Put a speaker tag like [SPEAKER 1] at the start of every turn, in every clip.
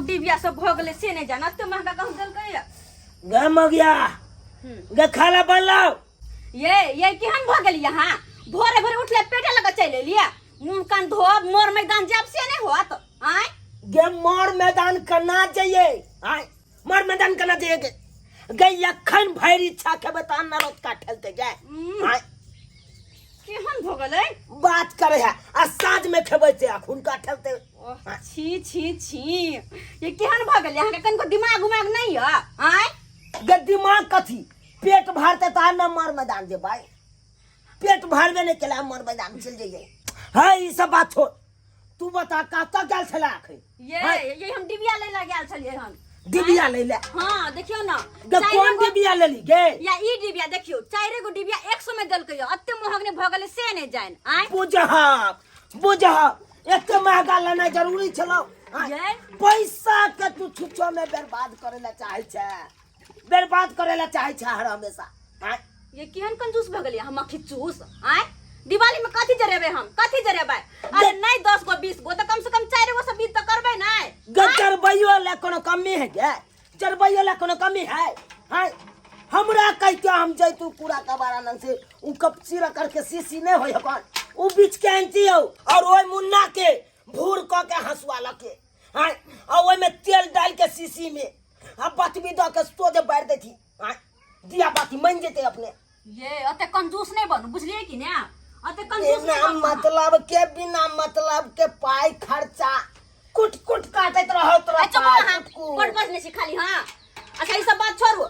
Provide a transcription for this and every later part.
[SPEAKER 1] डिबिया सब भऽ गेलै से नहि जान एते महंगा कहूँ देलकै
[SPEAKER 2] गे मगिया गे खाना बनलाओ।
[SPEAKER 1] ये केहन भऽ गेलियै अहाँ? भोरे भोरे उठले पेटे लग चलि एलियै, मुँह कान धोब, मोर मैदान जायब से नहि होत? आँय
[SPEAKER 2] गे मोर मैदान केना जइयै? आँय मोर मैदान केना जइयै? गे गे अखन भरि इच्छा खेबै तहन ने रतका ठेलतै गे। आँय
[SPEAKER 1] केहन भऽ गेलै?
[SPEAKER 2] बात करे है आ साँझ में खेबै से अखुनका ठेलतै।
[SPEAKER 1] ओह, छी छी छी, ये केहन भऽ गेलै? अहाँके कनिको दिमाग उमाग नहि यऽ? आँय
[SPEAKER 2] गे दिमाग कथी, पेट भरतै तहन ने मर मैदान जेबै। पेट भरबे नहि केला मर मैदान चलि जइयै। है ई सब बात छोड़, तू बता कतऽ गेल छला अखन?
[SPEAKER 1] ये हम डिबिया लै लए गेल छलियै हन।
[SPEAKER 2] डिबिया लै लए?
[SPEAKER 1] हाँ देखियौ न।
[SPEAKER 2] गे कोन डिबिया लेली गे?
[SPEAKER 1] या ई डिबिया देखियौ, चारि गो डिबिया 100 में देलकै यऽ, एते महग नहि भऽ गेलै से नहि जानि। आँय
[SPEAKER 2] बुझहक बुझहक, एते महगा लेनाइ जरूरी छलौ?
[SPEAKER 1] ये
[SPEAKER 2] पैसा के तू छुच्छो में बर्बाद करे ला चाहे छै, बर्बाद करे ला चाहे छै हर हमेशा। आँय
[SPEAKER 1] ये केहन कंजूस भऽ गेलियै हम, मक्खी चूस। आँय दिवाली में कथी जरेबै हम, कथी जरेबै? अरे नहीं 10 गो 20 गो तऽ कम से कम 4 गो से बीत तऽ करबै नै।
[SPEAKER 2] गे जरबैयो ला कोनो कमी है? गे जरबैयो ला कोनो कमी है? आँय हमरा कहिते हम जैतू कूड़ा कबाड़ा लग से उ कपची करके शीशी नहीं होय हकन उ बीच के आनती हो और ओइ मुन्ना के भूर क के हंसुआ लके आँय आ ओइ में तेल डाल के शीशी में आ बतबी द के सोझे बारि देती। आँय दिया बाती मन जेते अपने।
[SPEAKER 1] ये अते कंजूस नहीं बनू, बुझलिए कि ने? अते कंजूस
[SPEAKER 2] बिना
[SPEAKER 1] नहीं बनू।
[SPEAKER 2] मतलब के, बिना मतलब के पाई खर्चा कुट कुट काटैत रहो तोरा।
[SPEAKER 1] अच्छा
[SPEAKER 2] पाइ
[SPEAKER 1] अहाँ
[SPEAKER 2] कुट कुट।
[SPEAKER 1] बड़ बजने छी खाली। हाँ अच्छा ई सब बात छोड़ू,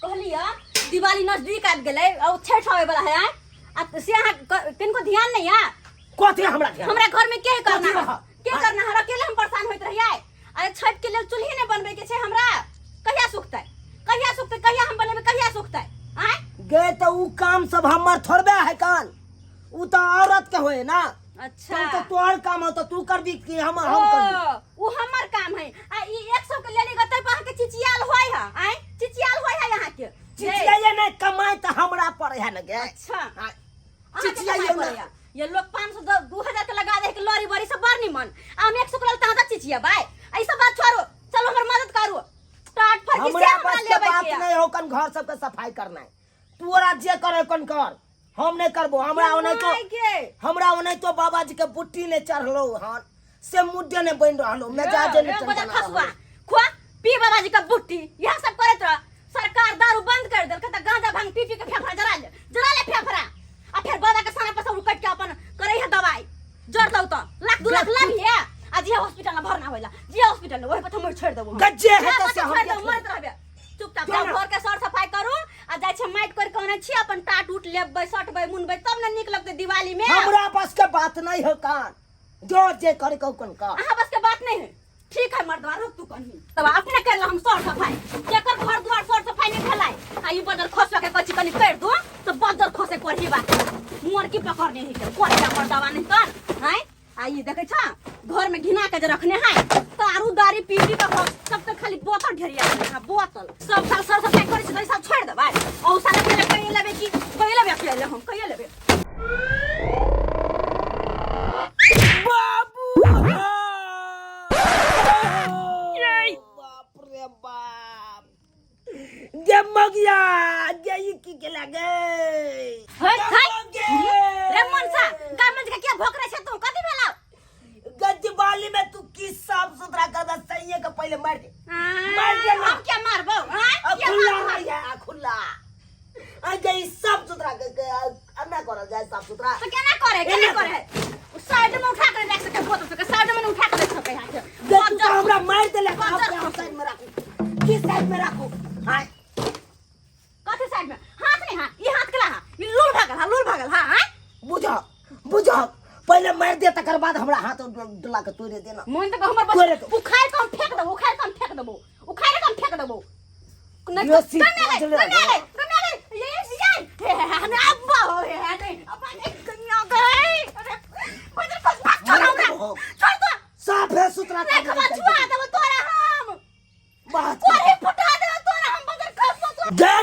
[SPEAKER 1] कहलियै दिवाली नजदीक आबि गेलै और छठि आबै वाला है। आँय आ से अहाँ किनको ध्यान नहीं है?
[SPEAKER 2] कथी हमरा ध्यान?
[SPEAKER 1] हमरा घर में के करना
[SPEAKER 2] कथी
[SPEAKER 1] है?
[SPEAKER 2] रह?
[SPEAKER 1] के करना है? अकेले हम परेशान होइत रहियै। अरे छठ के लेल चूल्ही नहीं बनबै के छै हमरा, कहिया सुखतै, कहिया सुखतै, कहिया हम बनेबै, कहिया सुखतै? आँय
[SPEAKER 2] गे तो उ काम सब हमर थोड़बे है कान, उ तो औरत के होए ना।
[SPEAKER 1] अच्छा
[SPEAKER 2] तो तोहर काम हो तो तू करबी कि हम करबी?
[SPEAKER 1] ओ, उ हमर काम है। आ ई 100 के लेली गतै पर अहाँके चिचियाल होय है? आँय चिचियाल होय है अहाँके?
[SPEAKER 2] चिचियाइए नहीं, कमाई तो हमरा पर है न गे।
[SPEAKER 1] अच्छा
[SPEAKER 2] आँय,
[SPEAKER 1] अहाँके
[SPEAKER 2] चिचियाइए
[SPEAKER 1] कमाई
[SPEAKER 2] ना।
[SPEAKER 1] पड़ैया। ये लोग 500 2000 के लगा दे के लड़ी बड़ी सब बड़ निमन, आ हम 100 के लेल तहाँ चिचियाबै। ई सब बात छोड़ू, चलो हमर मदद करू। टाट फर की से
[SPEAKER 2] हमरा
[SPEAKER 1] हमरा
[SPEAKER 2] बस के
[SPEAKER 1] लेबै
[SPEAKER 2] बात
[SPEAKER 1] के।
[SPEAKER 2] नहीं हो कन घर सबके सफाई करना है, तोरा जे करे कन कर, हम नहीं करबो। हमरा ओनाहितो
[SPEAKER 1] माय गे।
[SPEAKER 2] हमरा ओनाहितो बाबा जी के बुट्टी नहीं चढ़लो हन से मुद्दे नहीं बन रहलो, मिजाजे नहीं
[SPEAKER 1] रे बजा
[SPEAKER 2] चंचला
[SPEAKER 1] खसुआ
[SPEAKER 2] रहलो।
[SPEAKER 1] खुआ पी बाबा जी का बुट्टी, यह सब करैत रह। सरकार दारू बंद कर देलकै त गांजा भांग पी पी के फेफड़ा जरा ले, जरा ले फेफड़ा, आ फिर बाबा के सारा पैसा कट के अपन करे है दवाई जर दौ त लाख 2 लाख लाभी है। आ जे हॉस्पिटल में भरना होला, जे हॉस्पिटल में ओही पर हम छोड़ देबो।
[SPEAKER 2] गज्जे है
[SPEAKER 1] जे
[SPEAKER 2] त से
[SPEAKER 1] पर
[SPEAKER 2] हम
[SPEAKER 1] छोड़ देबो,
[SPEAKER 2] देख
[SPEAKER 1] मरत रहबे चुपचाप।
[SPEAKER 2] क्यों
[SPEAKER 1] जाओ
[SPEAKER 2] ना?
[SPEAKER 1] घर के सर सफाई करू आ जाइ छै माटि कर के आनै छी, अपन टाट उट लेबै, सटबै मुनबै तब ने नीक लगतै दिवाली में।
[SPEAKER 2] हमरा बस के बात नहीं हो कान, जो जे करे को कन का।
[SPEAKER 1] अहाँ बस के बात नहीं है। ठीक है मर्दवा, रुक तू कहीं तब अपने कर हम सर सफाई, जेकर घर द्वार सर सफाई नहीं भेलै आ ई बदल खसवा के कची कनी कर दो तो बदल खसे पड़ी बात मोर की पकड़ने ही के कोरिया मर्दवा नहीं कर हैं। आ ई देखै छ घर में घिना के जे रखने है तारू दारी पी पी के सब तो खाली बोतल ढेरिया है बोतल। सब साल सर सफाई करै छी त ई साल छोड़ देबै औ साल अकेले कहिए लेबै कि कहिए लेबै अकेले हम कहिए लेबै।
[SPEAKER 2] बाबू बाप रे बाप, गे मगिया गे ई की केला गे?
[SPEAKER 1] हे खाइ रे मनसा गाय मंज के किया भोकरे छै तू, कथी भेलौ?
[SPEAKER 2] गजबाली में तू की साफ सुथरा कर दे, सही के पहले मार दे, मार दे ना।
[SPEAKER 1] हम क्या मारबौ? आँय?
[SPEAKER 2] आ
[SPEAKER 1] क्या
[SPEAKER 2] खुला
[SPEAKER 1] मारबौ?
[SPEAKER 2] रही है, आ खुला आ गई साफ सुथरा के के अन्ना करल जाए साफ सुथरा।
[SPEAKER 1] तो केना करे, केना करे? उ साइड में उठा के रख सके बोतल सके, साइड में उठा के रख सके हाथ।
[SPEAKER 2] गे तू तो हमरा मार देले।
[SPEAKER 1] बजर
[SPEAKER 2] हम साइड में राखू की साइड में राखू? आय
[SPEAKER 1] कथी साइड में? हाथ नहीं, हां ई हाथ केला, हां ई लूल भागल, हां लूल भागल, हां आय
[SPEAKER 2] बुझ बुझ, पहले मार दे तकर बाद हमरा हाथ डुला के तोड़े देना।
[SPEAKER 1] मोन त हमर बस
[SPEAKER 2] तोड़े दो।
[SPEAKER 1] उखाड़ के हम फेंक देबो, उखाड़ के हम फेंक देबो, उखाड़ के हम फेंक देबो। नहीं
[SPEAKER 2] यो सी
[SPEAKER 1] कन्या गई,
[SPEAKER 2] बाजले
[SPEAKER 1] कन्या गई, कन्या गई, ये ये हे हे हे अब्बा हो हे हे नहीं अब्बा नहीं कन्या गई। अरे बजर बस भाग, छोड़ हमरा, छोड़ दो।
[SPEAKER 2] साफ है सुथरा
[SPEAKER 1] नहीं
[SPEAKER 2] कर
[SPEAKER 1] खबर
[SPEAKER 2] दे।
[SPEAKER 1] छुआ देबो तोरा हम,
[SPEAKER 2] बात
[SPEAKER 1] कोरे फुटा देबो तोरा हम, बजर खसो तो
[SPEAKER 2] दे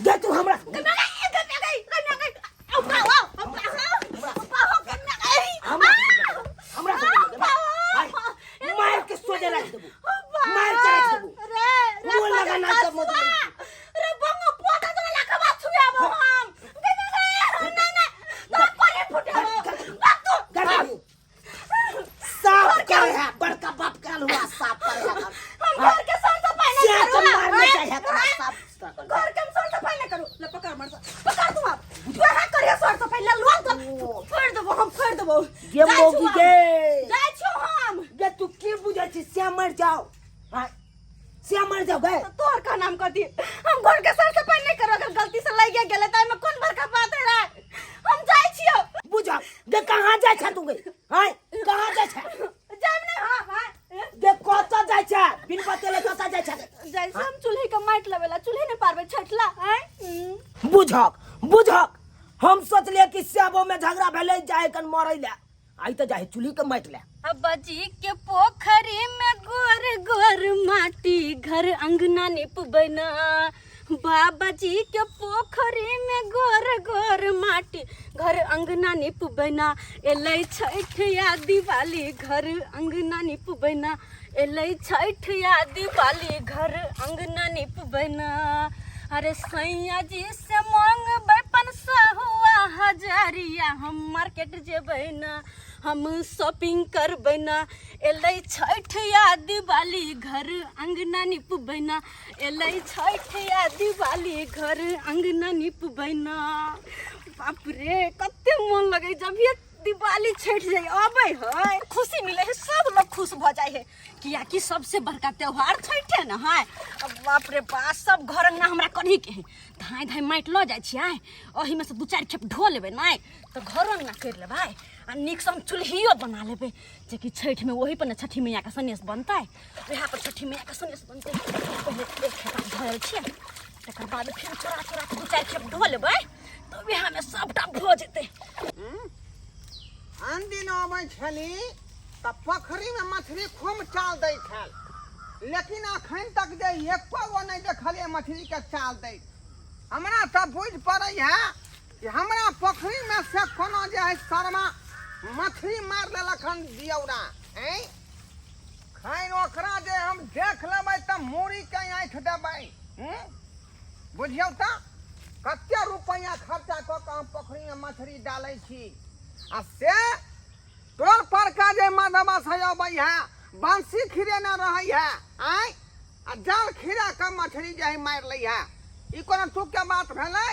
[SPEAKER 2] दे तू हमरा।
[SPEAKER 1] कन्या गई, कन्या गई, कन्या गई, अब्बा हो, अब्बा हो, अब्बा हो, कन्या गई।
[SPEAKER 2] हमरा हमरा मार के सोजे रख देबो, मार हाँ से मर जाओ गए।
[SPEAKER 1] तो तोहर का नाम कथी? हम घर के सर सफाई नहीं करो, अगर गलती से लग गेले त एमे कोन बड़का बात है रे? हम जाय छियो।
[SPEAKER 2] बुझा गे कहाँ जाय छ तू गे? हाय कहाँ जाय छ?
[SPEAKER 1] जाब नहीं। हां हां।
[SPEAKER 2] गे कतऽ जाय छ? बिन बतेले कतऽ जाय छ?
[SPEAKER 1] जाय से हम चूल्हे के माटि लेबेला, चूल्हे नहीं पारबे छठला। आय
[SPEAKER 2] बुझक बुझक, हम सोचलिए कि सेबो में झगड़ा भेलै जाए कन मरै ले, आई तो जाए चूल्ही के माटि ले।
[SPEAKER 1] अब्बा जी के पोखरी में गोर गोर माटी घर अंगना निपबना, बाबा जी के पोखरी में गोर गोर माटी घर अंगना निपबना, एलै छठ या दिवाली घर अंगना निपबना, एलै छठ या दिवाली घर अंगना निपबना। अरे सैया जी से मांगबै 500 हजारिया, हम मार्केट जेबै ना, हम शॉपिंग करबै ना, एलै छठ या दिवाली घर अंगना निपबै ना, एलै छठ या दिवाली घर अंगना निपबै ना। बाप रे कते मन लगै जब ये दिवाली छठ जाय अबै है, खुशी मिले है, सब लोग खुश भ जाय है, कियाकि सबसे बड़का त्योहार छठे न है। अब बाप रे बा सब घर अंगना हमरा कन्ही के है, धाय धाय माटि लऽ जाइ छियै, ओहिमे से 2-4 खेप ढो लेबै नहि तऽ घर अंगना करि लेबै, आ नीकसँ हम चूल्हियो बना लेबै, जेकि छठिमे ओही पर ने छठि मैयाके सनेस बनतै, वएह पर छठि मैयाके सनेस बनतै। पहिले एक खेप धोल छियै, तकर बाद फेर चोरा चोरा के 2-4 खेप ढो लेबै तऽ वएहमे सबटा भऽ जेतै।
[SPEAKER 3] आन दिन अबै छली तऽ पोखरिमे मछली खूब चाल दै छल, लेकिन अखन तक जे एको गो नहि देखलियै मछलीके चाल दै। हमरा तऽ बुझि पड़ै है कि हमरा पोखरिमे से कोनो जे है शर्मा मछली मारि लेलक हन दियौरा। ऐं खैर ओकरा जे हम देख लेबै तऽ मूड़ीके ऐंठ देबै। बुझियौ तऽ कते रुपैआ खर्चा कऽ कऽ हम पोखरिमे मछली डालै छी, आ से टोल परका जे मधुमाछ है अबै है, बंसी खिरेने रहै है, आँय आ जाल खिरा कऽ मछली जे है मारि लै है। ई कोनो टूक के बात भेलै?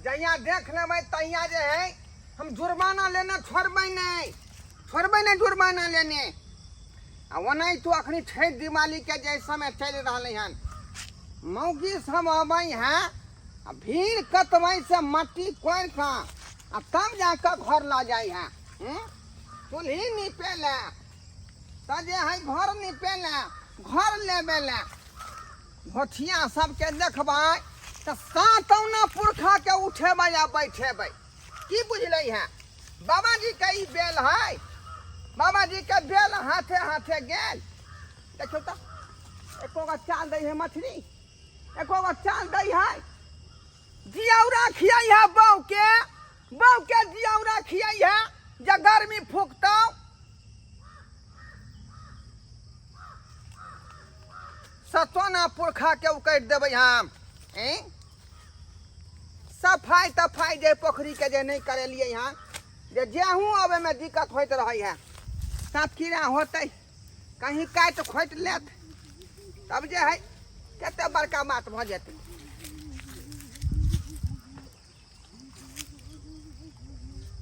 [SPEAKER 3] जहिया देख लेबै तहिया जे है हम जुर्माना लेने छोड़बै नहि, छोड़बै नहि जुर्माना लेने। आ ओनाहितो अखनी छठि दिवाली के जे समय चलि रहलै हन, मौगी सब अबै है आ भीड़ कतबै से मट्टी कोरि कऽ आ तब जाकऽ घर लऽ जाइ है। चूल्ही नीपे लए तऽ जे है घर नीपे लए घर लेबे लए घोठिया सबके देखबै तऽ सातौना पुरखा के उठेबै आ बैठेबै। की बुझलै है बाबाजी के ई बेल है, बाबाजी के बेल हाथे हाथे गेल। देखियौ तऽ एको गो चाल दै है मछली, एको गो चाल दै है। जियौरा खियाई है बहू के, बहू के जियौरा खियाई है जे गर्मी फूकतौ। सतोना पुरखा के उकटि देबै हम। ऐं सफाइ तफाइ जे पोखरी के जे नहि करेलियै हँ, जे गेहूँ अबै में दिक्कत होइत रहै है, साँप कीड़ा होतै कहीं काटि खोटि लेत तब जे है कते बड़का बात भऽ जेतै।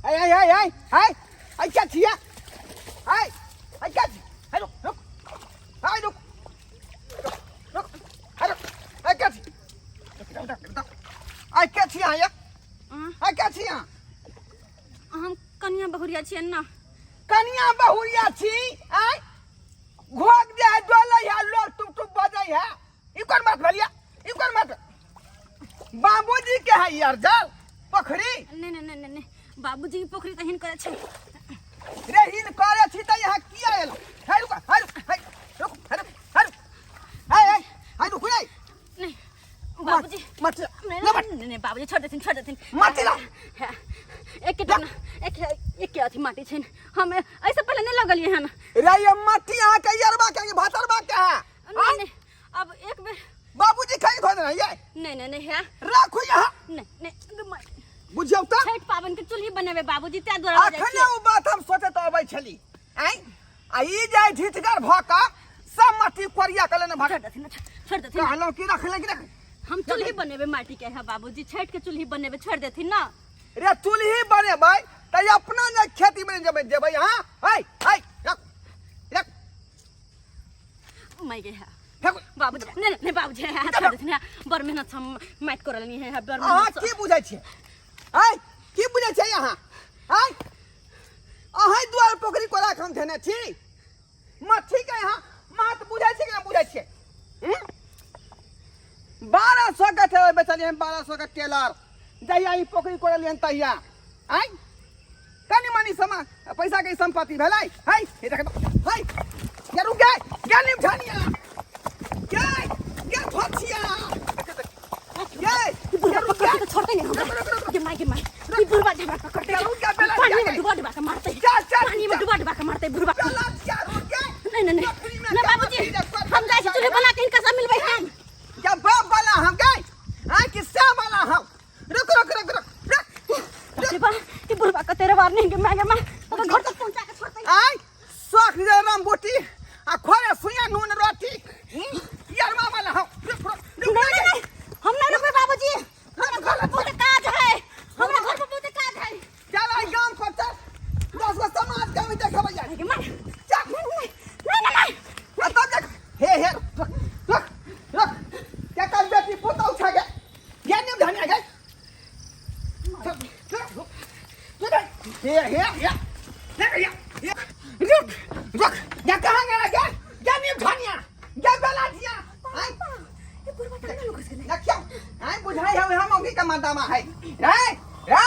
[SPEAKER 3] है है है है है है क्या छियै? है है क्या छी? है रुक रुक, है रुक रुक रुक, है रुक, है क्या छी? रुक रुक रुक, है क्या छी अहाँ ये? है क्या छी अहाँ?
[SPEAKER 1] हम कनिया बहुरिया छियै ना।
[SPEAKER 3] कनिया बहुरिया छी? आय घोग जे है डोलै है, लोग टुप टुप बजै है, ई कोन बात भेलिया? ई कोन बात? बाबूजी के है यार जाल पोखरी।
[SPEAKER 1] नहीं नहीं नहीं नहीं, बाबूजी के पोखरी त हिन करे छै।
[SPEAKER 3] रे हिन करे छी त यहाँ किया एलो? है रुक, है रुक, है रुक, है रुक, है रुक, है है है रुक रे।
[SPEAKER 1] नहीं बाबूजी
[SPEAKER 3] मत
[SPEAKER 1] नहीं
[SPEAKER 3] ले मत।
[SPEAKER 1] नहीं नहीं बाबूजी छोड़ देथिन, छोड़ देथिन।
[SPEAKER 3] मत ला।
[SPEAKER 1] हाँ, एक के टना, एक एक के अथी माटी छैन, हम ऐसे पहले नहीं लगलिए हन।
[SPEAKER 3] रे ये मट्टी यहाँ के यरबा के भातरबा के है।
[SPEAKER 1] नहीं नहीं अब एक बेर
[SPEAKER 3] बाबूजी खाई खोद रही है।
[SPEAKER 1] नहीं नहीं नहीं है
[SPEAKER 3] राखो यहाँ।
[SPEAKER 1] नहीं नहीं
[SPEAKER 3] बुझियौ त
[SPEAKER 1] छठ पावन के चूल्ही बनेबे बाबूजी तै द्वारा हो जाइ
[SPEAKER 3] अखने
[SPEAKER 1] छियै।
[SPEAKER 3] ओ बात हम सोचे तो अबै छली। आँय आ ई जाय ढिठगर भ क सब मट्टी कोरिया के लेने भाग।
[SPEAKER 1] छोड़ देथिन, छोड़ देथिन।
[SPEAKER 3] कहलहुँ की रखले की रख।
[SPEAKER 1] हम चूल्ही बनेबे माटी के है बाबूजी, छठ के चूल्ही बनेबे, छोड़ देथिन ना।
[SPEAKER 3] रे चूल्ही बनेबै त अपना जे खेती में जेबै जेबै। हां हाय हाय रख रख।
[SPEAKER 1] माई गे है
[SPEAKER 3] फेंकू।
[SPEAKER 1] बाबूजी नहीं नहीं बाबूजी है छोड़ देथिन है बड़ मेहनत से हम माइट करल नहीं है बड़
[SPEAKER 3] अहाँ
[SPEAKER 1] मेहनत से
[SPEAKER 3] की बुझै छियै आय की बुझै छियै अहाँ आय अहाँ दुआर पोखरि कोरा हम धेने छी मच्छी के यहाँ मात बुझै छियै कि नहि बुझै छियै हम्म? 1200 के टेलर बेचलियै 1200 के टेलर जहिया ई पोखरि कोरलियै तहिया आय कनि मनि समा पैसा के संपत्ति भेलै है हे देख है ये रुक गए ये नहीं उठानिया ये ये थोचिया ये
[SPEAKER 1] ई बुढ़वा पकड़ते तो छोड़ते नहीं
[SPEAKER 3] रुक, रुक,
[SPEAKER 1] हमरा
[SPEAKER 3] रुक।
[SPEAKER 1] गे माई गे माई ई बुढ़वा जे हमरा पकड़ते
[SPEAKER 3] रुक जा, बेला,
[SPEAKER 1] पानी में
[SPEAKER 3] जा।
[SPEAKER 1] डुबा डुबा के मारते
[SPEAKER 3] चल, चल,
[SPEAKER 1] पानी में
[SPEAKER 3] चल।
[SPEAKER 1] डुबा डुबा के मारते बुढ़वा
[SPEAKER 3] चला क्या रुक गए
[SPEAKER 1] नहीं नहीं नहीं
[SPEAKER 3] पोखरी में
[SPEAKER 1] ना
[SPEAKER 3] क्या
[SPEAKER 1] बाबूजी
[SPEAKER 3] मछली रखवा-
[SPEAKER 1] हम जाइ छी चूल्हे बना के हिनका से मिलबै हम
[SPEAKER 3] क्या बाप वाला हम गए हाँ किस्सा वाला हम रुक रुक रुक रुक रुक
[SPEAKER 1] बाप रे बा ई बुढ़वा के तेरे बार नहीं गे माई गे माई ओकर घर तक पहुंचा के छोड़ते
[SPEAKER 3] आय शौक राम बोटी आ खोरे सुइया नून रोटी यार मामा ला हम रुक रुक रुक
[SPEAKER 1] नहीं नहीं नहीं हम नहीं रुकबै बाबूजी हमरा घर पर बहुत काज है हमरा घर पर बहुत काज है
[SPEAKER 3] चल आई गांव पर चल 10 गो समाज के भी देखबै यार
[SPEAKER 1] गे माई
[SPEAKER 3] चल
[SPEAKER 1] नहीं नहीं नहीं नहीं
[SPEAKER 3] आ तब देख हे हे रुक रुक रुक क्या कल बेटी पुतौ छ गे ये निम धनिया गे हे हे हे हे हे रुक रुक या कहाँ गया गे ये निम धनिया ये बेला दिया आई
[SPEAKER 1] ई बुढ़वा टांगा लोग घुस गेलै
[SPEAKER 3] देखियो आई बुझाई हवे हम अभी के मर्दामा है रे रे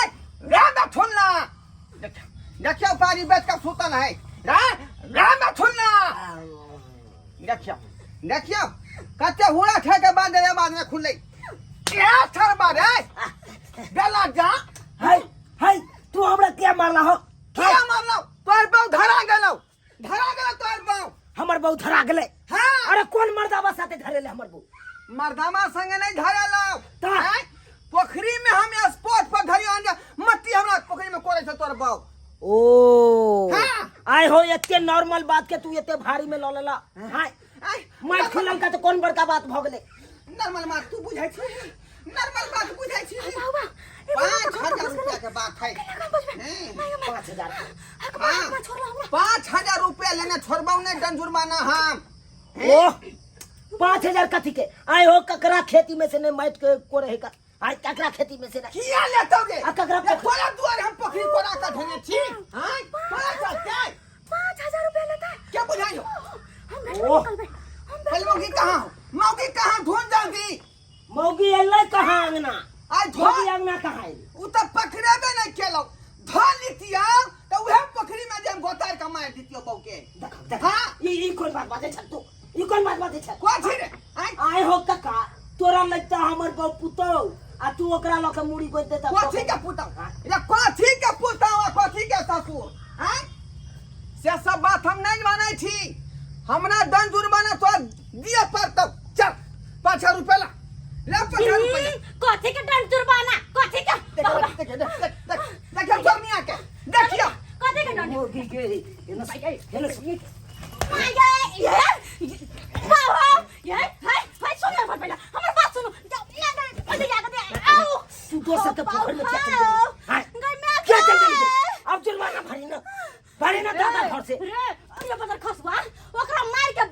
[SPEAKER 3] रे बैठुन ना देखियो देखियो पारी बैठ के सुतल है रे रे बैठुन ना देखियो देखियो कते हुड़ा खे के बाद ये बाद में खुले ए थरबा रे बेला जा
[SPEAKER 2] है है तू हमरा क्या मारला हो
[SPEAKER 3] किया मारलो तोर बाऊ धरा गेलो धरा गेलो तोर बाऊ
[SPEAKER 2] हमर बहू धरा गेलै
[SPEAKER 3] हाँ
[SPEAKER 2] अरे कोन मर्दाबा साथे धरेले हमर बहू
[SPEAKER 3] मर्दामा संगे नहीं धरेलो
[SPEAKER 2] त?
[SPEAKER 3] हैं? पोखरी में हम स्पॉट पर धरियो अंजा मट्टी हमरा पोखरी में कोरे छ तोर बाऊ
[SPEAKER 2] ओ
[SPEAKER 3] हाँ।
[SPEAKER 2] आय हो एते नॉर्मल बात के तू एते भारी में ल लेला हाय
[SPEAKER 3] आय
[SPEAKER 2] मार खुलल का तो कौन बड़का बात भ गेलै
[SPEAKER 3] नॉर्मल बात तू बुझै छी नॉर्मल बात बुझै छी
[SPEAKER 1] बाबा ए बुढ़वा
[SPEAKER 3] पाँच
[SPEAKER 1] तो घर तक
[SPEAKER 3] हजार
[SPEAKER 1] घुस
[SPEAKER 3] रुपया
[SPEAKER 1] गेलै
[SPEAKER 3] के बात है
[SPEAKER 1] केना काम बजबै
[SPEAKER 3] नहीं।
[SPEAKER 1] माय गे माय
[SPEAKER 2] 5000
[SPEAKER 1] हक माय हक माय छोड़ला हमरा
[SPEAKER 3] 5000 रुपया लेने छोड़बौ नहीं दंड जुर्माना हम
[SPEAKER 2] ओह 5000 कथी के आय हो ककरा खेती में से नहीं माइट के को रहे का आय ककरा खेती में से नहीं
[SPEAKER 3] किया लेतौ रे
[SPEAKER 2] आ ककरा
[SPEAKER 3] ये
[SPEAKER 2] पोखरी-
[SPEAKER 3] तोरा दुआर हम पोखरी कोरा के धेने छी हां तोरा चलते
[SPEAKER 1] 5000 रुपया लेता
[SPEAKER 3] क्या बुझाइयो
[SPEAKER 1] हम घर
[SPEAKER 2] ओह।
[SPEAKER 1] निकलबै हम
[SPEAKER 3] पहले मौगी कहाँ हो मौगी कहाँ ढूंढ जाऊंगी
[SPEAKER 2] मौगी एलै कहाँ अंगना
[SPEAKER 3] आइ धो
[SPEAKER 2] मौगी अंगना कहाँ एलै
[SPEAKER 3] उ तऽ पकड़ेबे नहि केलौ धो लितियौ तऽ उहे पोखरी में जे हम गोतार के मारि दितियौ बौ के
[SPEAKER 2] देख देख
[SPEAKER 3] हाँ।
[SPEAKER 2] ई ई कोन बात बाजै छल तू ई कोन बात बाजै छल
[SPEAKER 3] कोन छी रे आइ
[SPEAKER 2] आय हो कका तोरा लगता हमर बहू पुतौ आ तू ओकरा लऽ के मुड़ी गोति देता
[SPEAKER 3] कथी के पुतौ रे कथी के पुतौ आ कथी के ससुर आइ से सब बात हम नहि मानै छी हमरा दंड जुर्माना तोरा दिअ पड़तौ चल 5000 रुपया ला ले 5000 रुपया
[SPEAKER 1] कथी के दंड जुर्माना कथी के
[SPEAKER 3] देख देख देख देख देख देखियो चोरनिया के देखियो
[SPEAKER 1] कथी के दंड
[SPEAKER 2] मौगी के एना एना
[SPEAKER 1] माय गे ये बाबा ये हाय हाय सुन ले पहले हमर बात सुनो जाओ ना ना पहले जाके दे आओ
[SPEAKER 2] तू दोसर के पोखर में क्या चल गेली हाय
[SPEAKER 1] गई मैं
[SPEAKER 2] क्या चल गेली तू? अब जुर्माना भरी ना भरी ना दादा घर से
[SPEAKER 1] रे अरे बदर खसुआ ओकरा मार के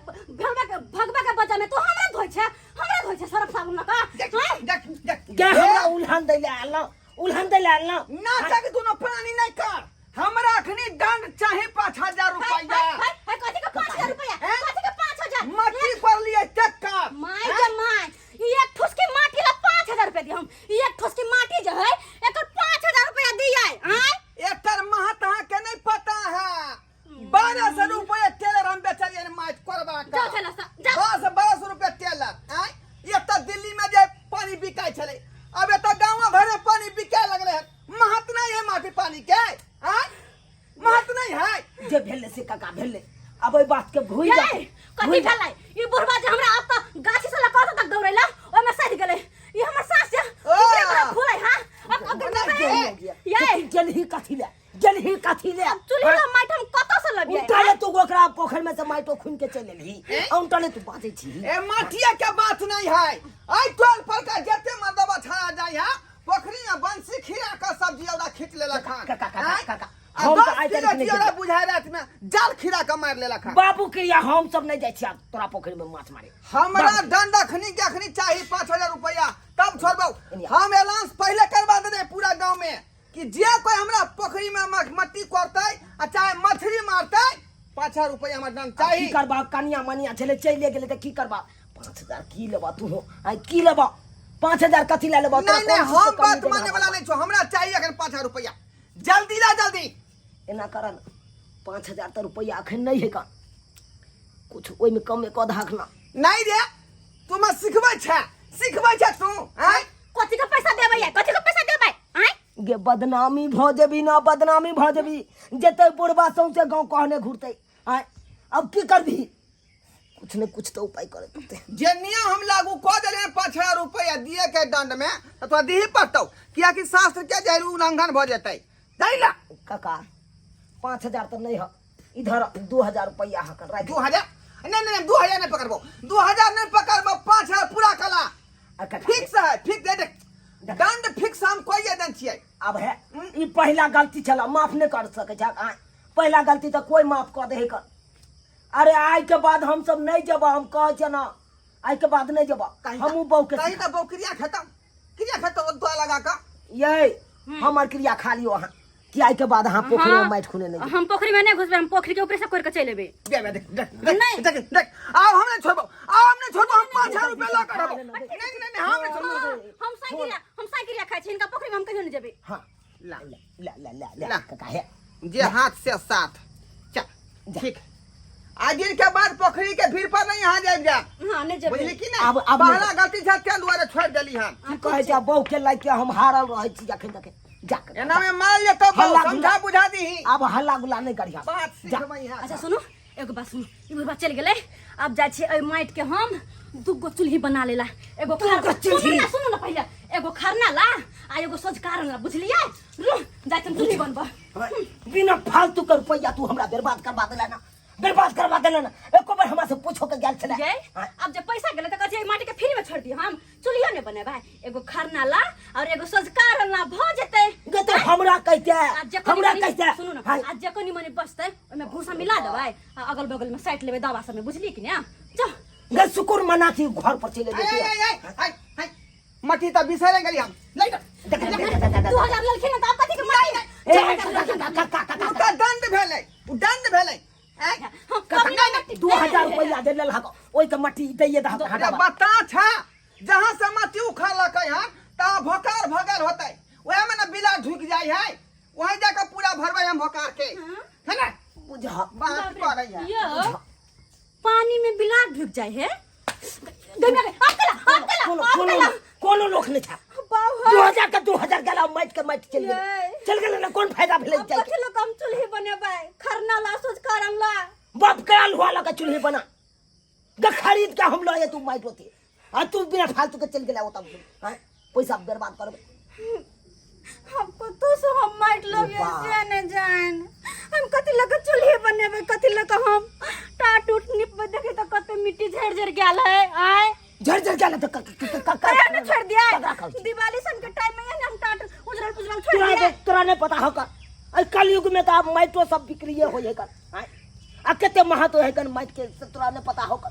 [SPEAKER 1] भगवा के भगवा के बजा में तू हमरा धोइ छै हमरा धोइ छै सरफ साबुन लगा
[SPEAKER 3] देख देख देख
[SPEAKER 2] गे हमरा उल्हन दै ले आयल ना उल्हन दै ले आयल ना
[SPEAKER 3] नाटक दुनो प्राणी नहीं कर हमरा अखनी दंड चाही 5000 रुपया
[SPEAKER 1] हाय हाय कथी के 5000 रुपया
[SPEAKER 3] हैं?
[SPEAKER 1] कथी के 5000
[SPEAKER 3] मट्टी पर लिए चक्का
[SPEAKER 1] माय के my ई एक ठुसकी माटी ला 5000 रुपया दी हम ई एक ठुसकी माटी जे है एकर 5000 रुपया दियै आय
[SPEAKER 3] एकर महत अहाँ के नहीं पता है 1200 रुपया टेलर हम बेचलिए माइट करबा का
[SPEAKER 1] जाओ चला सा जाओ
[SPEAKER 3] 10 1200 रुपया टेलर आय एतऽ दिल्ली में जे पानी बिकाय छलै अब एतऽ गाँव घर में पानी बिकाय लगलै हन महत नहीं है माटी पानी के आय महत नहीं है
[SPEAKER 2] जे भेलै से काका भेलै अब ओहि बात के भूल जा
[SPEAKER 1] ये कथी भेलै ई बुढ़वा जे हमरा अब तऽ गाछी से लकड़ तक दौड़ैला ओहिमे सधि गेलै ई हमर सास जे ओकरे बड़ा फूलै हां अब अब ये
[SPEAKER 2] जलही कथी ले जलही कथी ले
[SPEAKER 1] चूल्ही ला माटि हम कतऽ से लबियै
[SPEAKER 2] उल्टा ले तू ओकरा पोखर में से माटो खून के चलि एलही आ उल्टा ले तू बाजै छी
[SPEAKER 3] ए माटिया के बात नहीं है आई टोल पर का जते मर्दबा छाड़ा जाय है पोखरी में बंसी खिरा के सब्जी औरा खींच लेलक हन
[SPEAKER 2] काका काका
[SPEAKER 3] आँय?
[SPEAKER 2] काका
[SPEAKER 3] आ
[SPEAKER 2] हम तऽ
[SPEAKER 3] 10
[SPEAKER 2] आइ
[SPEAKER 3] किलो
[SPEAKER 2] तारीख नहि
[SPEAKER 3] चियरा
[SPEAKER 2] जेबै।
[SPEAKER 3] बुझाय रात में जाल खीरा के मारि लेलक हन।
[SPEAKER 2] बाबू के या हम सब नहीं जाइ छी आब तोरा पोखरि में माछ मारे।
[SPEAKER 3] हमरा दंड अखनी के अखनी चाही 5000 रुपया, तब छोड़बौ।
[SPEAKER 2] एनिया।
[SPEAKER 3] हम एलांस पहले करवा देने पूरा गांव में कि जे कोई हमरा पोखरी में मट्टी कोरतै आ चाहे मछली मारतै, 5000 रुपया हमरा दंड
[SPEAKER 2] आब
[SPEAKER 3] चाही।
[SPEAKER 2] की करबा? कनिया मनिया छलै, चलिए गेलै तऽ की करबा? 5000 की लेबा तू? हो आइ की लेबा? 5000 कथी लए लेबा? तोरा
[SPEAKER 3] नहीं नहीं,
[SPEAKER 2] कोन चीज के
[SPEAKER 3] हम
[SPEAKER 2] कमी
[SPEAKER 3] बात
[SPEAKER 2] देने
[SPEAKER 3] माने
[SPEAKER 2] हबा?
[SPEAKER 3] वाला नहीं छो। हमरा चाहिए अखन 5000 रुपया, जल्दी ला जल्दी।
[SPEAKER 2] एना कर न, 5000 तऽ रुपया अखन नहीं है का, कुछ ओहिमे कमे कऽ दहक ना।
[SPEAKER 3] नहीं रे, तू हमरा सिखबै छै, सिखबै छै तू आँय?
[SPEAKER 1] कथी के पैसा देबै है? कथी के पैसा देबै आँय?
[SPEAKER 2] गे बदनामी भऽ जेबी ना, बदनामी भऽ जेबी, जेतै बुढ़बा सौंसे गाँव कहने घुरतै। आँय, अब की करबही? कुछ ने कुछ तो उपाय करे पड़तै।
[SPEAKER 3] जे नियम हम लागू कऽ देलियै 5000 रुपया दिए के दंड में, तऽ तोरा दिही पड़तौ, कियाकि शास्त्र के जे उल्लंघन भऽ जेतै दै ला।
[SPEAKER 2] काका, 5000 तऽ नहीं है, इधर 2000 रुपया हकन राख।
[SPEAKER 3] 2000? नहीं नहीं, 2000 नहीं पकड़बो, 2000 नहीं पकड़बो, 5000 पूरा कला।
[SPEAKER 2] आ काका,
[SPEAKER 3] फिक्स है, फिक्स दे दे दंड फिक्स हम कोई देन छियै।
[SPEAKER 2] अब है ई पहला गलती छला, माफ नहीं कर सकै छै। आँय, पहला गलती तऽ कोई माफ कऽ दे कर। अरे आइ के बाद हम सब नहीं जेबा, हम कहै छियै ना, आइ के बाद नहीं जेबा। हमहूँ बहू के
[SPEAKER 3] कहीं तऽ बहू क्रिया खत्म, क्रिया खत्म दुआ लगा कऽ।
[SPEAKER 2] ये हमर क्रिया खा लियो अहाँ, कि आइ के बाद अहाँ पोखरि में माटि खुने नहीं जेबै।
[SPEAKER 1] हम पोखरि में नहीं घुसबै, हम पोखरि के ऊपरे से कोरि के चलि एबै।
[SPEAKER 3] दे दे, देख देख देख।
[SPEAKER 1] नहीं।
[SPEAKER 3] देख देख, आब हम नहीं छोड़बो, आब हम नहीं छोड़बो, हम 5000 रुपया लऽ कऽ रहबो। नहीं नहीं नहीं, हम नहीं छोड़बो।
[SPEAKER 1] हाँ, हम साइकिल, हम साइकिल खाइ छी, हिनका पोखरि में हम कहियो नहीं जेबै।
[SPEAKER 2] हाँ,
[SPEAKER 3] ला।
[SPEAKER 2] ला ला ला ला।
[SPEAKER 3] ला।
[SPEAKER 2] काका हे।
[SPEAKER 3] जे हाथ से साथ चल।
[SPEAKER 2] जा।
[SPEAKER 3] ठीक, आज दिन के बाद पोखरी के भीड़ पर नहीं यहाँ जाए जा।
[SPEAKER 1] हाँ, नहीं जेबै।
[SPEAKER 3] बुझली कि नहीं?
[SPEAKER 2] आब नहीं।
[SPEAKER 3] पहला गलती छै तें दुआरे छोड़ देली हम।
[SPEAKER 2] की कहै छै बहू के लाइक के हम हारल रहै छी जखन तक जा काका,
[SPEAKER 3] एना
[SPEAKER 2] जा।
[SPEAKER 3] में मार लेतो बहू,
[SPEAKER 2] हल्ला
[SPEAKER 3] समझा
[SPEAKER 2] गुल्ला।
[SPEAKER 3] बुझा दीही।
[SPEAKER 2] आब हल्ला गुल्ला नहीं करिहा।
[SPEAKER 3] बात
[SPEAKER 2] जा।
[SPEAKER 3] सिखबै यहाँ।
[SPEAKER 1] अच्छा सुनू, एगो बात सुनू, ई बुढ़बा चलि गेलै, आब जाइ छी एहि माटि के हम दूगो चूल्ही बना लेला, एगो
[SPEAKER 2] दूगो चूल्ही?
[SPEAKER 1] सुनू ना, सुनू ना, पहिले एगो खरना ला आ एगो सोझकारन ला, बुझलियै? रू जाइ छी हम चूल्ही बनबऽ।
[SPEAKER 2] बिना फालतू के रुपैया तू हमरा बर्बाद करवा देला ना, बर्बाद करवा देला ना। एको बार हमरा से पूछो के गेल छले?
[SPEAKER 1] ये अब जब पैसा गेलै तऽ कहै छै एहि माटि के फ्री में छोड़ दियौ, हम चूल्हियो नहि बनेबै, एगो खरना ला और एगो सोझकारन ला भऽ जेतै।
[SPEAKER 2] गे तो हमरा कहिते,
[SPEAKER 1] आ जे कनि
[SPEAKER 2] हमरा
[SPEAKER 1] मनि-
[SPEAKER 2] कहिते।
[SPEAKER 1] सुनू ना,
[SPEAKER 2] हाँ।
[SPEAKER 1] आ जे कनि मनि बचतै ओहिमे भूसा मिला देबै आ अगल बगल में साटि लेबै दवा सबमे, बुझलियै कि ने? चल।
[SPEAKER 2] गे शुक्र मना कि घर पर चले
[SPEAKER 3] आय,
[SPEAKER 2] जेते।
[SPEAKER 3] आय, आय, आय, आय, मट्टी तऽ बिसरे गेली हम ले जा।
[SPEAKER 2] देख, देख, देख, देख, देख।
[SPEAKER 1] 2000 लेलखिन ने तऽ आब कथी के माटी?
[SPEAKER 2] ए, काका, काका, काका,
[SPEAKER 3] ओ तऽ दंड भेलै, ओ दंड भेलै। आय,
[SPEAKER 1] हम
[SPEAKER 2] काका,
[SPEAKER 1] कमी नहीं मट्टी।
[SPEAKER 2] 2000 रुपैया दे लेलहक, ओहि के मट्टी दैये दहक।
[SPEAKER 3] अरे
[SPEAKER 2] हटाबा।
[SPEAKER 3] बता छा, जहाँ से मट्टी उखाड़लकै हन तहाँ भोकार भगल होतै, ओएह में ने बिला ढुकि जाइ है, वहीं जाके पूरा भरबै हम भोकार के, है ना?
[SPEAKER 2] बुझा।
[SPEAKER 3] बात करै है।
[SPEAKER 1] यो पानी में बिलार ढुक जाए है। गई गई, आप कला, आप कला,
[SPEAKER 2] कोनो
[SPEAKER 1] आप
[SPEAKER 2] कोनो
[SPEAKER 1] कला।
[SPEAKER 2] कोनो लोक नहीं था।
[SPEAKER 1] बाबा।
[SPEAKER 2] 2000 के 2000 गेला, माटि के माटि चलि गेलै।
[SPEAKER 1] ये।
[SPEAKER 2] चलि गेलै ने, कोन फायदा भेलै
[SPEAKER 1] अब
[SPEAKER 2] जाइके?
[SPEAKER 1] कथी लोग हम चूल्ही बनेबै, खरना ला सोच करन ला।
[SPEAKER 2] बाप के आलू लगा चूल्ही बना गे, खरीद के हम लए तू माटि होती आ तू बिना फालतू के चलि गेलै ओतऽ। आँय, पैसा बर्बाद करबै।
[SPEAKER 1] हमको तो सो हम माटि लगे
[SPEAKER 2] बाप।
[SPEAKER 1] से न जान हम कथी लगे चूल्ही बनेबै, कथी लगे हम टाट उट निपबै। देखी तऽ कते मिट्टी झड़ झड़ गेल है। आय
[SPEAKER 2] झड़ झड़ गेल तऽ क- क- क- क-
[SPEAKER 1] अरे ने छोड़ दिया।
[SPEAKER 2] ककरा कहै छी?
[SPEAKER 1] दिवाली सन के टाइम में ने हम टाट उजरल पुजरल छोड़
[SPEAKER 2] तोरा
[SPEAKER 1] दिया।
[SPEAKER 2] तोरा नहीं पता होगा, अइ कलयुग में तो आब माटियो सब बिक्रिये होइ है कर। आँय, आ कते महत्व है कन माटि के, से तोरा नहीं पता होगा।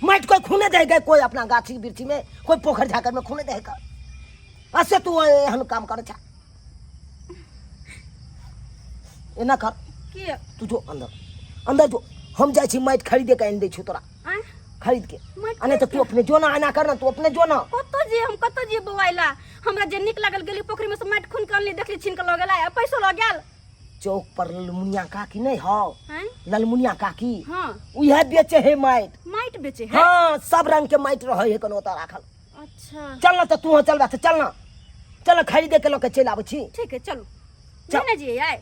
[SPEAKER 2] माटि कोई खूने दे गए, कोई अपना गाछी वृक्षी में, कोई पोखर झाकर में खूने दे कर, असे तू एहन काम करे छा। एना कर।
[SPEAKER 1] की?
[SPEAKER 2] तू जो अंदर, अंदर जो, हम जाइ छी माटि खरीदे के आनि दै छी तोरा।
[SPEAKER 1] आँय?
[SPEAKER 2] खरीद के।
[SPEAKER 1] माटि
[SPEAKER 2] आ नहीं तऽ तू अपने जो ना, एना कर ना, तू अपने जो ना।
[SPEAKER 1] कतऽ जे हम कतऽ जे बौआइला, हमरा जे नीक लागल गेली पोखरि में से माटि खून के अनली, देखली छीन के लऽ गेला आ पैसो लऽ गेल।
[SPEAKER 2] चौक पर ललमुनिया काकी नहीं हौ?
[SPEAKER 1] आँय?
[SPEAKER 2] ललमुनिया काकी।
[SPEAKER 1] हाँ।
[SPEAKER 2] उहे बेचे है माटि।
[SPEAKER 1] माटि बेचे है?
[SPEAKER 2] हाँ, सब रंग के माटि रहे है कोनो ओतऽ राखल।
[SPEAKER 1] अच्छा।
[SPEAKER 2] चल ना तऽ तू चल तऽ चल ना, चल ना, खरीदे के लऽ के चलि आबै छी।
[SPEAKER 1] ठीक है, चलू।
[SPEAKER 2] चल।
[SPEAKER 1] नहीं ना जी आए।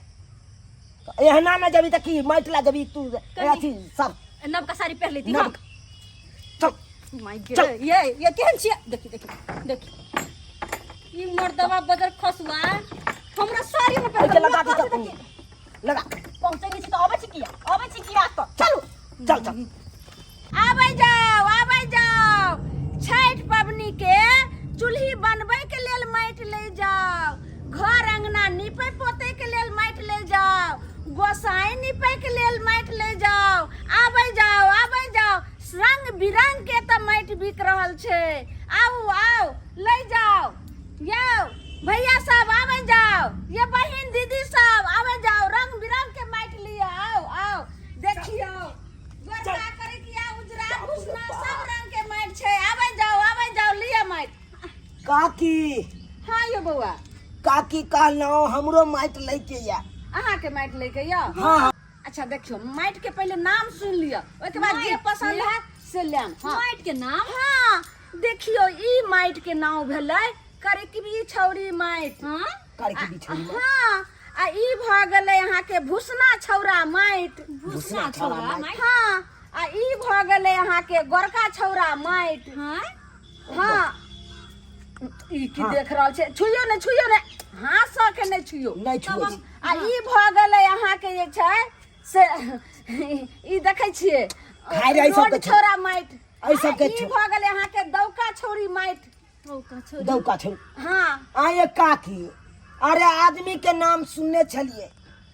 [SPEAKER 2] एहना ना जबी तऽ की माटि ला जबी तू? अथी सब
[SPEAKER 1] नवका साड़ी पहिर लेती।
[SPEAKER 2] नव
[SPEAKER 1] हम
[SPEAKER 2] चल।
[SPEAKER 1] माय
[SPEAKER 2] चल।
[SPEAKER 1] गे, ये केहन छियै? देखी देखी देखी, ई मर्दवा बदर खसुआ हमरा साड़ी में
[SPEAKER 2] ओहिके लगा दे, चल लगा।
[SPEAKER 1] पहुंचे नहीं छी तऽ अबै छी किया, अबै छी किया तऽ चलू।
[SPEAKER 2] चल चल।
[SPEAKER 1] आबै जाओ, आबै जाओ, छठि पबनी के चूल्ही बनबै के लेल माटि ले जाओ, घर अंगना नीपे पोते के लेल।
[SPEAKER 4] गोसाई निपै के लेल माटि ले जाओ, आबै जाओ, आबै जाओ। रंग बिरंग के तऽ माटि बिक रहल छै। आउ आउ, ले जाओ। यौ भैया सब आबै जाओ, ये बहिन दीदी सब आबै जाओ, रंग बिरंग के माटि लिअ। आउ आउ, देखियौ गोरका करिकिया उजरा भुसना सब रंग के माटि छै। आबै जाओ, आबै जाओ, लिअ माटि।
[SPEAKER 2] काकी।
[SPEAKER 4] हाँ यौ बौआ।
[SPEAKER 2] काकी कहलहुँ हमरो माटि लैके या।
[SPEAKER 4] अहाँके माटि लैके यऽ?
[SPEAKER 2] हाँ।
[SPEAKER 4] अच्छा देखियौ, माटि के पहिले नाम सुनि लिअ, ओहिके बाद जे पसंद हैत से लेम। हाँ।
[SPEAKER 1] माटि के नाम?
[SPEAKER 4] हाँ, देखियौ ई माटि के नाम भेलै करकबी छौरी माटि।
[SPEAKER 1] हाँ?
[SPEAKER 2] करकबी छौरी माटि।
[SPEAKER 4] हाँ, आ ई भऽ गेलै अहाँके भुसना छौरा माटि।
[SPEAKER 1] भुसना छौरा माटि?
[SPEAKER 4] हाँ, आ ई भऽ गेलै अहाँके गोरका छौरा माटि।
[SPEAKER 1] हाँ?
[SPEAKER 4] हाँ, ई की देख रहल छै? छुइयो ने, छुइयो ने, हाथ सँ के नहि छुइयो।
[SPEAKER 2] नहि छुबै छी।
[SPEAKER 4] आ ई भऽ गेलै अहाँके जे छै से ई देखै छियै
[SPEAKER 2] खाइ रहै सबके
[SPEAKER 4] रोड छौरा माटि।
[SPEAKER 2] एहि सबके
[SPEAKER 4] आ ई भऽ गेलै अहाँके दौका छौरी माटि।
[SPEAKER 1] दौका छौरी।
[SPEAKER 2] दौका छौरी।
[SPEAKER 4] हाँ।
[SPEAKER 2] आये काकी, अरे आदमी के नाम सुनने छलिए,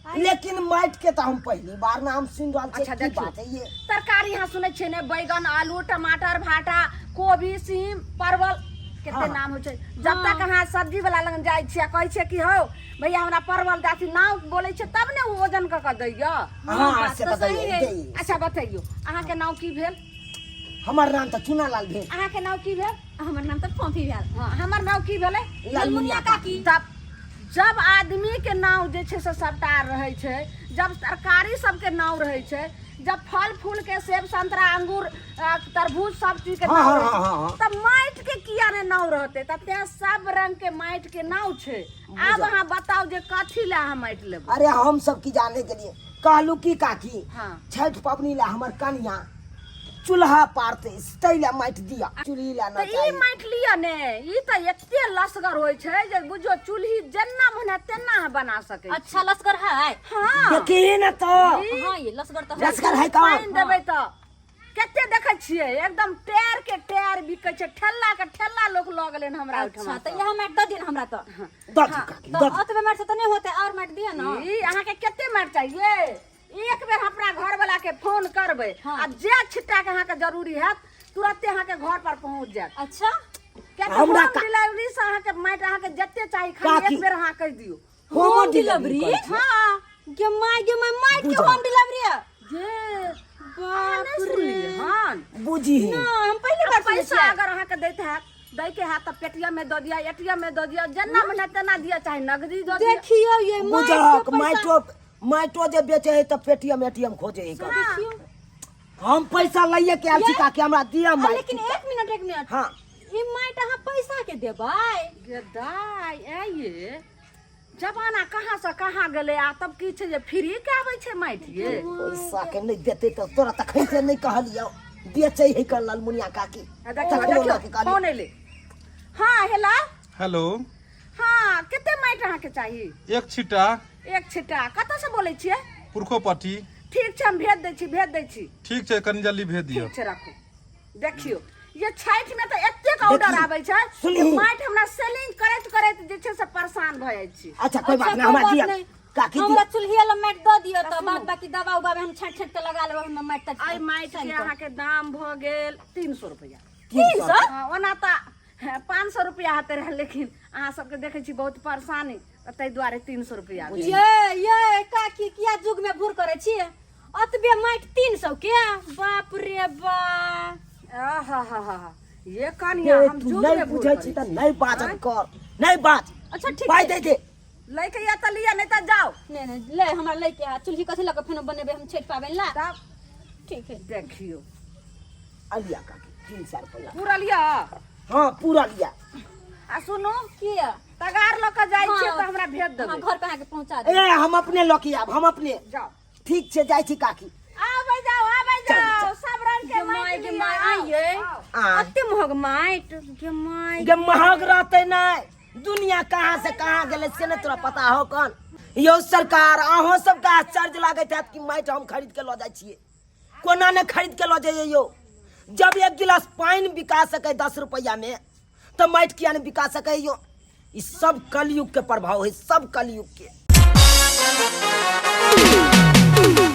[SPEAKER 2] लेकिन माटि के तो हम पहली बार नाम सुन रहल छी।
[SPEAKER 4] अच्छा,
[SPEAKER 2] की
[SPEAKER 4] देखियौ।
[SPEAKER 2] बात है ये?
[SPEAKER 4] तरकारी अहाँ सुनै छियै ने, बैगन, आलू, टमाटर, भाटा, कोबी, सीम, परवल, कते नाम होइ छै। जब तक अहाँ सब्जी वाला लग जाइ छियै, कहै छियै कि हौ भैया हमरा परवल दाथी, नाम बोलै छियै तब ने ओ वजन कऽ कऽ दैया।
[SPEAKER 2] हाँ,
[SPEAKER 1] बात
[SPEAKER 2] से
[SPEAKER 1] तऽ
[SPEAKER 2] तऽ
[SPEAKER 1] सही
[SPEAKER 2] दैये,
[SPEAKER 1] है।
[SPEAKER 2] दैये।
[SPEAKER 4] अच्छा बतैयौ, अहाँके नाम की भेल?
[SPEAKER 2] हमर नाम तऽ चुनालाल भेल।
[SPEAKER 4] अहाँके नाम की भेल?
[SPEAKER 1] हमर नाम तऽ फोफी भेल।
[SPEAKER 4] हाँ, हमर नाम की भेलै?
[SPEAKER 2] लालमुनिया
[SPEAKER 1] काकी।
[SPEAKER 4] तब जब आदमी के नाव जे छै से सबटा रहै छै, जब तरकारी सबके नाव रहै छै, जब फल फूल के सेब, संतरा, अंगूर, तरबूज सब चीज के नाव रहै छै, तब माटि के किया ने नाव रहतै? तऽ तें सब रंग के माटि के नाव छै। आब अहाँ बताउ जे कथी लए अहाँ माटि लेबै?
[SPEAKER 2] अरे हम सब की जाने के लिए कहलू की काकी,
[SPEAKER 4] हाँ।
[SPEAKER 2] छठ पबनी ला हमर कनिया चूल्हा पारते, तै ला माटि दिया, चूल्ही ला ना
[SPEAKER 4] तऽ ई
[SPEAKER 2] चाही।
[SPEAKER 4] माटि लिअ ने, ई तऽ एते लसगर होइ छै जे बुझियौ चूल्ही जेना मन है तेना अहाँ बना सकै छी।
[SPEAKER 1] अच्छा लसगर है?
[SPEAKER 4] हाँ।
[SPEAKER 2] देखी ने तो।
[SPEAKER 1] हाँ, ये लसगर तऽ है।
[SPEAKER 2] लसगर है कौन?
[SPEAKER 4] पानि देबै तऽ कते देखै छियै एकदम टेर के टेर बिकै छै, ठेला के ठेला लोक लऽ गेलै हन हमरा
[SPEAKER 1] अच्छा
[SPEAKER 4] ओहिठमा।
[SPEAKER 1] तऽ इएह माटि दऽ दिअ ने हमरा तऽ।
[SPEAKER 2] दऽ दियौ काकी,
[SPEAKER 1] तऽ
[SPEAKER 2] दऽ दियौ।
[SPEAKER 1] ओतबे माटि से तऽ नहि होतै, आओर माटि दिअ ने।
[SPEAKER 4] ई अहाँके कते माटि चाहिए? एक बेर अपना घर वाला के फोन करबै आ जे छिट्टा के अहाँके जरूरी हैत तुरंते अहाँके घर पर पहुंच जायत।
[SPEAKER 1] अच्छा।
[SPEAKER 4] किया तऽ
[SPEAKER 2] हमरा
[SPEAKER 4] होम डिलीवरी से अहाँके माटि अहाँके जते चाही, खाली
[SPEAKER 2] काकी।
[SPEAKER 4] एक बेर अहाँ कहि दियौ।
[SPEAKER 2] होम
[SPEAKER 1] होम
[SPEAKER 2] डिलीवरी?
[SPEAKER 1] डिलीवरी?
[SPEAKER 4] हाँ।
[SPEAKER 1] गे my, गे my, माटि के
[SPEAKER 2] बुझल।
[SPEAKER 1] होम डिलीवरी है?
[SPEAKER 4] जे
[SPEAKER 1] बाप
[SPEAKER 4] अहाँ नहि सुनलियै हन?
[SPEAKER 2] बुझी।
[SPEAKER 1] ना, हम पहली बार सुनै
[SPEAKER 4] पैसा
[SPEAKER 1] छियै।
[SPEAKER 4] अगर अहाँके दैत हैत, दै के हैत तऽ पेटीएम में दऽ दिअ, एटीएम में दऽ दिअ, जेना मन हैत तेना दिअ, चाहे नगदी दऽ दिअ।
[SPEAKER 1] देखियौ ये माटि के
[SPEAKER 2] बुझक
[SPEAKER 1] पैसा।
[SPEAKER 2] माटो, माटो जे बेचे है तऽ पेटीएम एटीएम खोजे है।
[SPEAKER 1] देखियौ।
[SPEAKER 2] हम पैसा लइए के आयल छी काकी, हमरा दिअ
[SPEAKER 1] आ,
[SPEAKER 2] माटि।
[SPEAKER 1] लेकिन एक मिनट, एक मिनट।
[SPEAKER 2] हाँ।
[SPEAKER 1] ई माटि अहाँ पैसा के देबै?
[SPEAKER 4] गे दाइ, ऐ ये जमाना कहाँ से कहाँ गेलै, आ तब की छै जे फ्री के आबै छै माटि ये?
[SPEAKER 2] पैसा के नहि देतै तऽ तोरा तखन से नहि कहलियौ, बेचै है कर ललमुनिया काकी।
[SPEAKER 4] आ देखियौ,
[SPEAKER 2] तखनो
[SPEAKER 4] देखियौ,
[SPEAKER 2] लऽ के कहलियौ।
[SPEAKER 4] फोन एलै। हाँ हेलो।
[SPEAKER 5] हेलो।
[SPEAKER 4] हाँ, कते माटि अहाँके चाही?
[SPEAKER 5] एक छिट्टा।
[SPEAKER 4] एक छिट्टा। कतऽ से बोलै छियै?
[SPEAKER 5] पुरखोपट्टी।
[SPEAKER 4] ठीक छै, हम भेज दै छी, भेज दै छी।
[SPEAKER 5] ठीक छै, कनि जल्दी भेज दियौ।
[SPEAKER 4] ठीक छै, राखू। देखियौ ये छठि में तऽ एतेक ऑर्डर
[SPEAKER 2] देखी,
[SPEAKER 4] आबै छै
[SPEAKER 2] सुनही।
[SPEAKER 4] जे माटि हमरा सेलिंग करैत करैत जे छै से परेशान भऽ जाइ छी।
[SPEAKER 2] अच्छा कोई बात
[SPEAKER 1] अच्छा,
[SPEAKER 2] नहीं, हमरा
[SPEAKER 1] कोई बात
[SPEAKER 2] दिया
[SPEAKER 1] नहीं।
[SPEAKER 2] काकी,
[SPEAKER 1] हमरा
[SPEAKER 2] दिया।
[SPEAKER 1] चूल्ही वाला माटि दऽ दियौ तऽ बाद बाकी दवा उबा हम छाँटि छाँटि कऽ लगा लेबै ओहिमे माटि तऽ।
[SPEAKER 4] एहि माटि के
[SPEAKER 1] सानि कऽ।
[SPEAKER 4] अहाँके दाम भऽ गेल 300 रुपैआ।
[SPEAKER 2] 300?
[SPEAKER 4] हाँ, ओना तऽ 500 रुपैआ हेतै रहए, लेकिन अहाँ सबके देखै छी बहुत परेशानी, तऽ ताहि दुआरे 300 रुपैआ भेल।
[SPEAKER 1] ये ये काकी, किया जुग में भूर करै छियै? अतबे माटि 300 के? बाप रे बा।
[SPEAKER 4] आहा हा हा हा, ये कनिया,
[SPEAKER 2] ये
[SPEAKER 4] हम
[SPEAKER 2] तू
[SPEAKER 4] जुग
[SPEAKER 2] नहीं
[SPEAKER 4] में भूल
[SPEAKER 2] बुझै छी
[SPEAKER 4] करै
[SPEAKER 2] तऽ नहीं बाजल कर, नहीं बाज।
[SPEAKER 1] अच्छा ठीक
[SPEAKER 2] पाइ
[SPEAKER 1] छै।
[SPEAKER 2] दे दे।
[SPEAKER 4] लैके या तऽ लिअ, नहीं तऽ जाओ।
[SPEAKER 1] नहीं नहीं, ले हमरा लैके आ चूल्ही कथी लऽ कऽ फेनो बनेबै हम छठि पाबनि ला।
[SPEAKER 4] तब
[SPEAKER 1] ठीक है।
[SPEAKER 4] देखियौ।
[SPEAKER 2] अलिया काकी, 300 रुपया।
[SPEAKER 4] पूरा लिअ।
[SPEAKER 2] हाँ पूरा लिया।
[SPEAKER 4] आ सुनू,
[SPEAKER 1] किया
[SPEAKER 4] तगार लऽ कऽ जाइ छियै
[SPEAKER 1] हाँ।
[SPEAKER 4] तऽ हमरा भेज देबै।
[SPEAKER 1] हाँ, घर पे अहाँके पहुँचा देब।
[SPEAKER 2] ए हम अपने लऽ के आब, हम अपने।
[SPEAKER 4] जाओ।
[SPEAKER 2] ठीक छै, जाइ छी काकी।
[SPEAKER 4] आबै जाओ, आबै
[SPEAKER 2] चल,
[SPEAKER 4] जाओ,
[SPEAKER 2] चल।
[SPEAKER 4] सब रंग के
[SPEAKER 1] गे माय,
[SPEAKER 4] माटि
[SPEAKER 1] गे
[SPEAKER 4] लिअ,
[SPEAKER 1] my,
[SPEAKER 4] आउ,
[SPEAKER 1] आइये।
[SPEAKER 4] आउ।
[SPEAKER 2] आय।
[SPEAKER 1] अते महग माटि, गे my.
[SPEAKER 2] गे महग रहतै नहि, दुनिया कहाँ से कहाँ गेलै से नहि तोरा पता हो कन। यौ सरकार, अहों सबके आश्चर्य लागैत हैत कि माटि हम खरीद के लऽ जाइ छियै। कोना नहि खरीद के लऽ जइयै यौ? जब एक गिलास पानि बिका सकै 10 रुपैआ में, तऽ माटि किया नहि बिका सकै यौ? ई सब कलयुग के प्रभाव है, सब कलयुग के।
[SPEAKER 5] है।